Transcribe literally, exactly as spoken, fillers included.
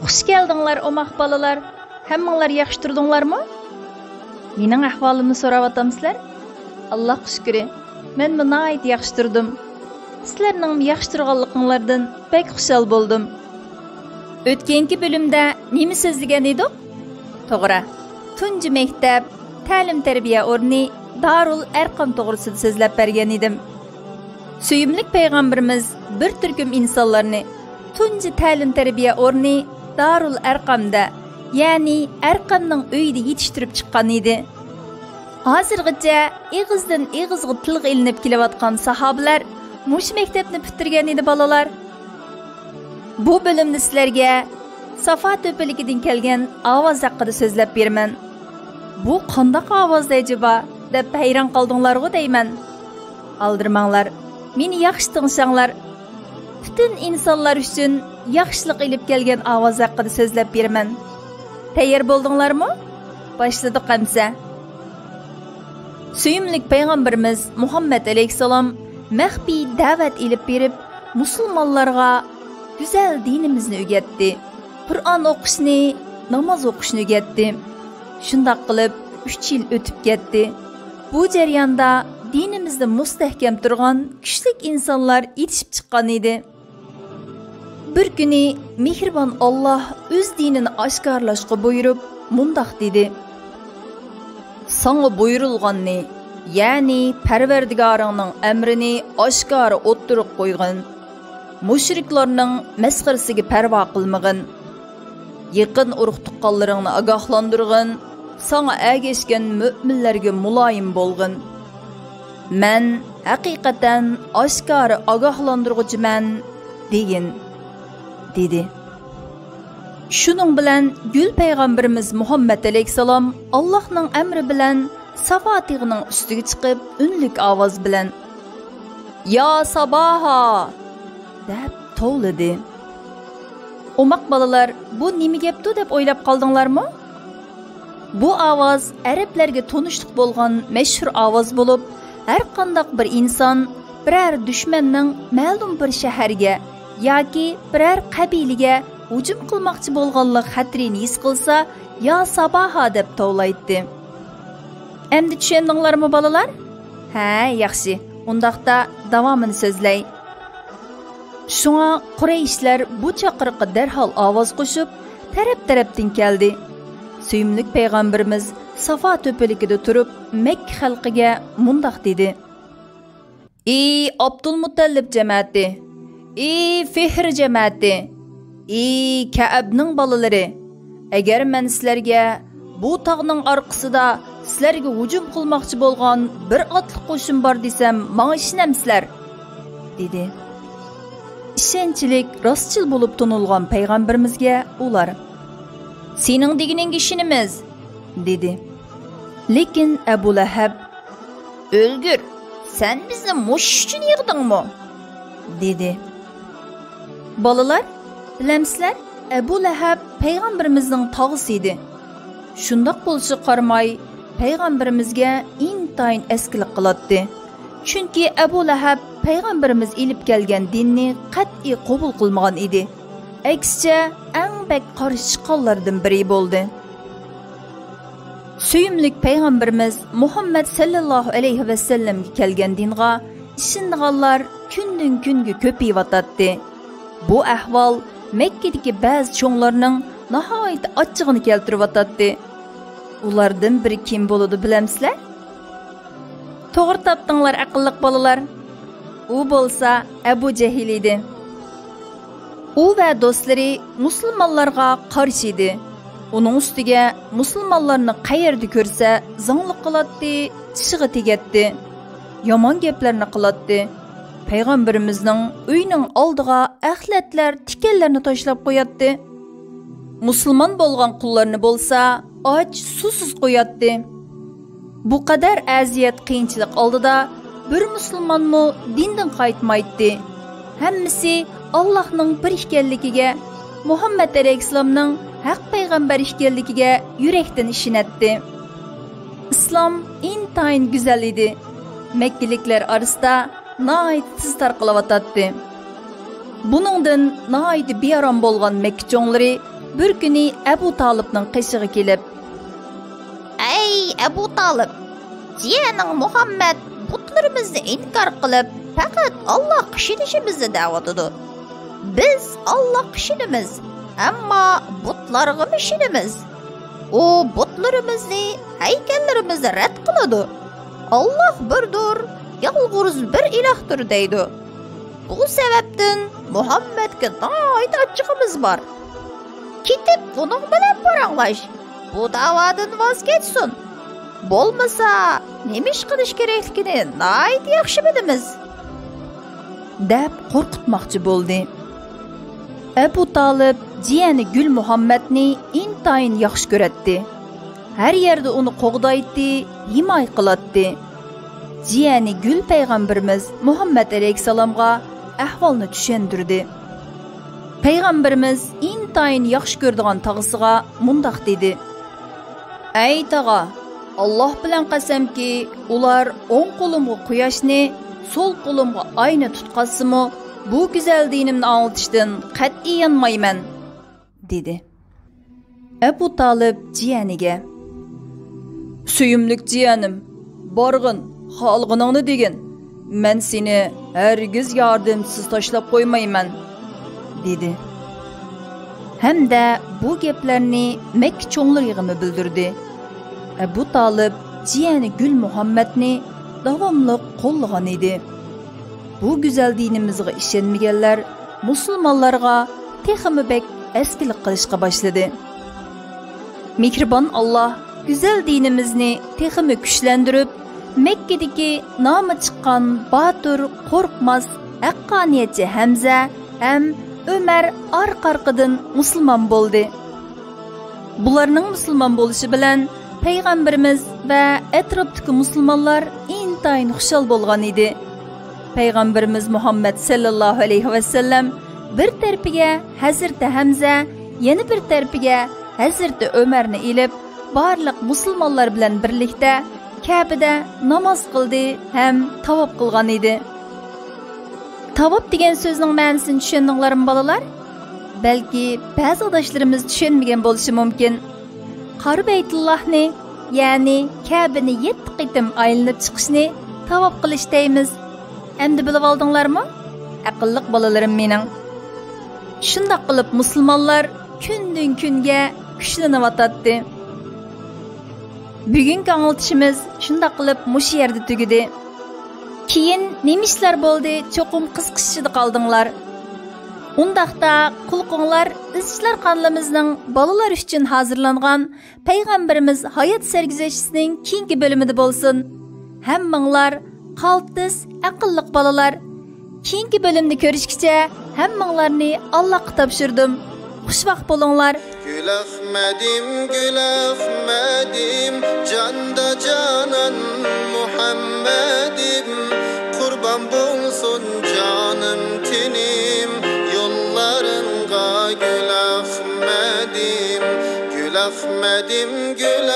خۇش كەلدىڭلار، ئوماق بالىلار. ھەممىڭلار ياخشى تۇردۇڭلارمۇ؟ مېنىڭ ئەھۋالىمنى سوراۋاتامسىلەر؟ ئاللاھقا شۈكرى، مەنمۇ ناھايىتى ياخشى تۇردۇم. سىلەرنىڭمۇ ياخشى تۇرغانلىقىڭلاردىن بەك خۇشال بولدۇم. ئۆتكەنكى بۆلۈمدە نېمە سۆزلىگەن ئىدۇق؟ توغرا، تۇنجى مەكتەپ، تەلىم-تەربىيە ئورنى دارۇل ئەرقام توغرىسىدا سۆزلەپ بەرگەن ئىدىم. سۆيۈملۈك پەيغەمبىرىمىز بىر تۈركۈم ئىنسانلارنى تۇنجى تەلىم-تەربىيە ئورنى دارۇل ئەرقامدا، يەنى ئەرقامنىڭ ئۆيىدە يېتىشتۈرۈپ چىققان ئىدى. ھازىرغىچە ئېغىزدىن ئېغىزغا تىلغا ئېلىنىپ كېلىۋاتقان ساھابىلەر مۇشۇ مەكتەپنى پۈتتۈرگەن ئىدى، بالىلار. بۇ بۆلۈمدە سىلەرگە سافا تۆپىلىكىدىن كەلگەن ئاۋاز ھەققىدە سۆزلەپ بېرىمەن. بۇ قانداق ئاۋاز ئەجەبا؟ دەپ ھەيران قالدىڭلارغۇ دەيمەن. ئالدىرىماڭلار، مېنى ياخشى تىڭشاڭلار. پۈتۈن ئىنسانلار ئۈچۈن ياخشىلىق ئېلىپ كەلگەن ئاۋاز ھەققىدە سۆزلەپ بېرىمەن. تەييار بولدۇڭلارمۇ؟ باشلىدۇق ئەمسە. سۆيۈملۈك پەيغەمبىرىمىز مۇھەممەد ئەلەيھىسسالام مەخپىي دەۋەت ئېلىپ بېرىپ، مۇسۇلمانلارغا گۈزەل دىنىمىزنى ئۆگەتتى. قۇرئان ئوقۇشنى، ناماز ئوقۇشنى ئۆگەتتى. شۇنداق قىلىپ، ئۈچ يىل ئۆتۈپ كەتتى. بۇ جەرياندا دىنىمىزدا مۇستەھكەم تۇرغان كۈچلۈك ئىنسانلار يېتىشىپ چىققان ئىدى. بىر كۈنى مېھرىبان ئاللاھ ئۆز دىنىنى ئاشكارىلاشقا بۇيرۇپ، مۇنداق دېدى: ساڭا بۇيرۇلغاننى، يەنى پەرۋەردىگارىڭنىڭ ئەمرىنى ئاشكارا ئوتتۇرىغا قويغىن. مۇشرىكلارنىڭ مەسخىرىسىگە پەرۋا قىلمىغىن. يېقىن ئۇرۇق-تۇغقانلىرىڭنى ئاگاھلاندۇرغىن، ساڭا ئەگەشكەن مۆمىنلەرگە مۇلايىم بولغىن. مەن ھەقىقەتەن ئاشكارا ئاگاھلاندۇرغۇچىمەن، دېگىن، دېدى. شۇنىڭ بىلەن گۈل پەيغەمبىرىمىز مۇھەممەد ئەلەيھىسسالام ئاللاھنىڭ ئەمرى بىلەن سافا تېغىنىڭ ئۈستىگە چىقىپ، ئۈنلۈك ئاۋاز بىلەن، يا ساباھا! دەپ توۋلىدى. ئوماق بالىلار، بۇ نېمە گەپتۇ دەپ ئويلاپ قالدىڭلارمۇ؟ بۇ ئاۋاز ئەرەبلەرگە تونۇشلۇق بولغان مەشھۇر ئاۋاز بولۇپ، ھەرقانداق بىر ئىنسان بىرەر دۈشمەننىڭ مەلۇم بىر شەھەرگە ياكى بىرەر قەبىلىگە ھۇجۇم قىلماقچى بولغانلىق خەتىرىنى ھېس قىلسا، يا ساباھا دەپ توۋلايتتى. ئەمدى چۈشەندىڭلارمۇ، بالىلار؟ ھە، ياخشى. ئۇنداقتا داۋامىنى سۆزلەي. شۇڭا قۇرەيشلەر بۇ چاقىرىققا دەرھال ئاۋاز قوشۇپ، تەرەپ-تەرەپتىن كەلدى. سۆيۈملۈك پەيغەمبىرىمىز سافا تۆپىلىكىدە تۇرۇپ، مەككە خەلقىگە مۇنداق دېدى: ئى ئابدۇلمۇتەللىپ جەمەتى! ئى فىھر جەمەتى! ئى كەئەبنىڭ بالىلىرى! ئەگەر مەن سىلەرگە بۇ تاغنىڭ ئارقىسىدا سىلەرگە ھۇجۇم قىلماقچى بولغان بىر ئاتلىق قوشۇن بار دېسەم، ماڭا ئىشىنەمسىلەر؟ دېدى. ئىشەنچلىك، راستچىل بولۇپ تونۇلغان پەيغەمبىرىمىزگە ئۇلار، سېنىڭ دېگىنىڭگە ئىشىنىمىز، دېدى. لېكىن ئەبۇ لەھەب، ئۆلگۈر، سەن بىزنى مۇشۇ ئۈچۈن يىغدىڭمۇ؟ دېدى. بالىلار، بىلەمسىلەر، ئەبۇ لەھەب پەيغەمبىرىمىزنىڭ تاغىسى ئىدى. شۇنداق بولۇشىغا قارىماي، پەيغەمبىرىمىزگە ئىنتايىن ئەسكىلىك قىلاتتى. چۈنكى ئەبۇ لەھەب پەيغەمبىرىمىز ئېلىپ كەلگەن دىننى قەتئىي قوبۇل قىلمىغان ئىدى. ئەكسىچە، ئەڭ بەك قارشى چىققانلاردىن بىرى بولدى. سۆيۈملۈك پەيغەمبىرىمىز مۇھەممەد سەللەللاھۇ ئەلەيھى ۋەسەللەمگە كەلگەن دىنغا ئىشىنىدىغانلار كۈندىن-كۈنگە كۆپىيىۋاتاتتى. بۇ ئەھۋال مەككىدىكى بەزى چوڭلارنىڭ ناھايىتى ئاچچىقىنى كەلتۈرۈۋاتاتتى. ئۇلاردىن بىرى كىم بولىدۇ، بىلەمسىلەر؟ توغرا تاپتىڭلار، ئەقىللىق بالىلار. ئۇ بولسا ئەبۇ جەھىل ئىدى. ئۇ ۋە دوستلىرى مۇسۇلمانلارغا قارشى ئىدى. ئۇنىڭ ئۈستىگە مۇسۇلمانلارنى قەيەردە كۆرسە زاڭلىق قىلاتتى، چىشىغا تېگەتتى، يامان گەپلەرنى قىلاتتى. پەيغەمبىرىمىزنىڭ ئۆيىنىڭ ئالدىغا ئەخلەتلەر تىكەنلەرنى تاشلاپ قوياتتى. مۇسۇلمان بولغان قۇللارنى بولسا ئاچ، سۇسىز قوياتتى. بۇ قەدەر ئەزىيەت، قىيىنچىلىق ئالدىدا بىر مۇسۇلمانمۇ دىندىن قايتمايتتى. ھەممىسى ئاللاھنىڭ بىر ئىكەنلىكىگە، مۇھەممەد ئەلەيھىسسالامنىڭ ھەق پەيغەمبەر ئىكەنلىكىگە يۈرەكتىن ئىشىنەتتى. ئىسلام ئىنتايىن گۈزەل ئىدى. مەككىلىكلەر ئارىسىدا ناھايىتى تېز تارقىلىۋاتاتتى. بۇنىڭدىن ناھايىتى بىئارام بولغان مەككە چوڭلىرى بىر كۈنى ئەبۇ تالىپنىڭ قېشىغا كېلىپ، ئەي ئەبۇ تالىپ، جىيەنىڭ مۇھەممەد بۇتلىرىمىزنى ئىنكار قىلىپ، پەقەت ئاللاغا ئىشىنىشىمىزنى دەۋاتىدۇ. بىز ئاللاغا ئىشىنىمىز، ئەمما بۇتلارغىمۇ ئىشىنىمىز. ئۇ بۇتلىرىمىزنى، ھەيكەللىرىمىزنى رەت قىلىدۇ. ئاللاھ بىردۇر، يالغۇز بىر ئىلاھتۇر دەيدۇ. بۇ سەۋەبتىن مۇھەممەدكە ناھايىتى ئاچچىقىمىز بار. كېتىپ ئۇنىڭ بىلەن پاراڭلاش. بۇ داۋادىن ۋاز كەچسۇن. بولمىسا نېمە ئىش قىلىش كېرەكلىكىنى ناھايىتى ياخشى بىلىمىز، دەپ قورقۇتماقچى بولدى. ئەبۇ تالىپ جىيەنى گۈل مۇھەممەدنى ئىنتايىن ياخشى كۆرەتتى. ھەر يەردە ئۇنى قوغدايتتى، ھىمايە قىلاتتى. جىيەنى گۈل پەيغەمبىرىمىز مۇھەممەد ئەلەيھىسسالامغا ئەھۋالنى چۈشەندۈردى. پەيغەمبىرىمىز ئىنتايىن ياخشى كۆرىدىغان تاغىسىغا مۇنداق دېدى: ئەي تاغا، ئاللاھ بىلەن قەسەمكى، ئۇلار ئوڭ قولۇمغا قۇياشنى، سول قولۇمغا ئاينى تۇتقازسىمۇ، بۇ گۈزەل دىنىمنى ئاڭلىتىشتىن قەتئىي يانمايمەن، دېدى. ئەبۇ تالىپ جىيەنىگە: سۆيۈملۈك جىيەنىم، بارغىن، خالىغىنىڭنى دېگىن، مەن سېنى ھەرگىز ياردەمسىز تاشلاپ قويمايمەن، دېدى. ھەمدە بۇ گەپلەرنى مەككە چوڭلىرىغىمۇ بىلدۈردى. ئەبۇ تالىپ جىيەنى گۈل مۇھەممەدنى داۋاملىق قوللىغان ئىدى. بۇ گۈزەل دىنىمىزغا ئىشەنمىگەنلەر مۇسۇلمانلارغا تېخىمۇ بەك ئەسكىلىك قىلىشقا باشلىدى. مېھرىبان ئاللاھ گۈزەل دىنىمىزنى تېخىمۇ كۈچلەندۈرۈپ، مەككىدىكى نامى چىققان باتۇر، قورقماس، ھەققانىيەتچى ھەمزە ھەم ئۆمەر ئارقا-ئارقىدىن مۇسۇلمان بولدى. بۇلارنىڭ مۇسۇلمان بولۇشى بىلەن پەيغەمبىرىمىز ۋە ئەتراپتىكى مۇسۇلمانلار ئىنتايىن خۇشال بولغان ئىدى. پەيغەمبىرىمىز مۇھەممەد سەللەللاھۇ ئەلەيھى ۋەسەللەم بىر تەرىپىگە ھەزرىتى ھەمزە، يەنە بىر تەرىپىگە ھەزرىتى ئۆمەرنى ئېلىپ، بارلىق مۇسۇلمانلار بىلەن بىرلىكتە كەبىدە ناماز قىلدى ھەم تاۋاپ قىلغان ئىدى. تاۋاپ دېگەن سۆزنىڭ مەنىسىنى چۈشەندىڭلارمۇ، بالىلار؟ بەلكى بەزى ئاداشلىرىمىز چۈشەنمىگەن بولۇشى مۇمكىن. قارا بەيتۇللاھنى، يەنى كەبىنى يەتتە قېتىم ئايلىنىپ چىقىشنى تاۋاپ قىلىش دەيمىز. ئەمدى بىلىۋالدىڭلارمۇ، ئەقىللىق بالىلىرىم مېنىڭ؟ شۇنداق قىلىپ، مۇسۇلمانلار كۈندىن-كۈنگە كۈچلىنىۋاتاتتى. بۈگۈنكى ئاڭلىتىشىمىز شۇنداق قىلىپ مۇشۇ يەردە تۈگىدى. كېيىن نېمە ئىشلار بولدى، چوقۇم قىزىقىش ئىچىدە قالدىڭلار. ئۇنداقتا قۇلىقىڭلار ئىزچىلار قانىلىمىزنىڭ بالىلار ئۈچۈن ھازىرلانغان پەيغەمبىرىمىز ھايات سەرگۈزەشتىسىنىڭ كېيىنكى بۆلۈمىدە بولسۇن. ھەممىڭلار قالتىس، ئەقىللىق بالىلار. كېيىنكى بۆلۈمنى كۆرۈشكىچە ھەممىڭلارنى ئاللاغا تاپشۇردۇم. خۇشۋاق بولۇڭلار. گۈل ئەخمەدىم، گۈل ئەخمەدىم، جاندا جانان مۇھەممەدىم. قۇربان بولسۇن جانىم، تېنىم يوللارىڭغا، گۈل ئەخمەدىم، گۈل ئەخمەدىم، گۈل